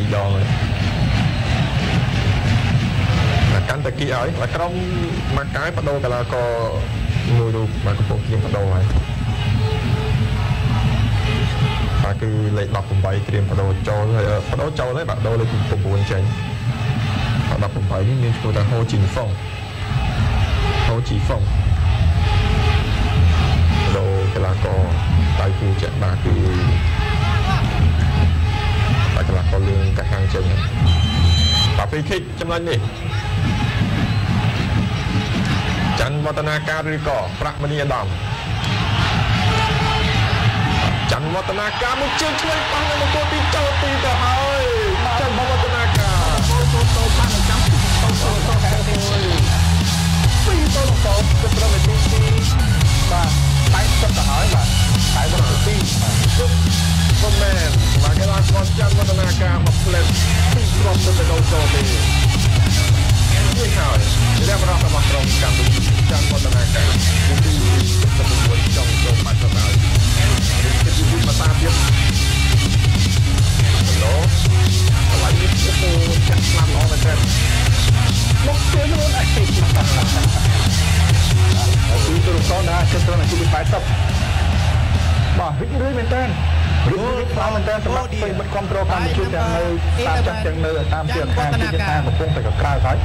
2ដងហើយ កាន់តែគីឲ្យ បាទ ក្រុមម៉ាកាយបដូរកីឡាករមួយរូប បាទ កំពុងជាងបដូរហើយ បាទ គឺលេខ18ត្រៀមបដូរចូលហើយ បដូរចូលហើយ បាទ ដូរលេខ9ចេញ បាទ 18នេះមានឈ្មោះថាហូជីនហ្វុង ហូជីហ្វុង បដូរកីឡាករដៃគូចាក់ បាទ គឺបាទ កីឡាករលឿងកាហាំងចេញ បាទ free kick ចំណុចនេះ ច័ន្ទវឌ្ឍនាការឬក៏ប្រាក់មនីអាដាម ច័ន្ទវឌ្ឍនាការមួយជើងឆ្វេងប៉ះនឹងមង្គលទីចូលទីទៅហើយ ច័ន្ទវឌ្ឍនាការចូលចូលចូលបានចាំចូលចូលចូល2ទៅ0 គឺត្រឹមនាទីទីបាទ80ទៅហើយ បាទ 82 បាទ ពុំមែន បាទ កីឡាករច័ន្ទវឌ្ឍនាការមកផ្លែតពីរគ្រាប់ទៅទៅចូលទេនេះហើយ រះបរោះរបស់ក្រុមកម្ពុជា ច័ន្ទវឌ្ឍនាការ នាទី79ចុងចូល80ហើយ នេះគឺទីមួយតាទៀតឡូកន្លែងនេះ អូហូ ចាក់ស្លាប់ល្អមែនទែន មកជឿខ្លួនឯង ពីទូរស័ព្ទណា គិតត្រឹមនាទីទី80 បាទ រីករាយមែនទែន រីករាយខ្លាំងមែនទែនសម្រាប់ប្រិយមិត្តគ្រប់គ្រងកម្ពុជា ទាំងនៅតាមចាស់ ទាំងនៅតាមទីអាខាន ទីថាកំពុងតែកក្រើកហើយ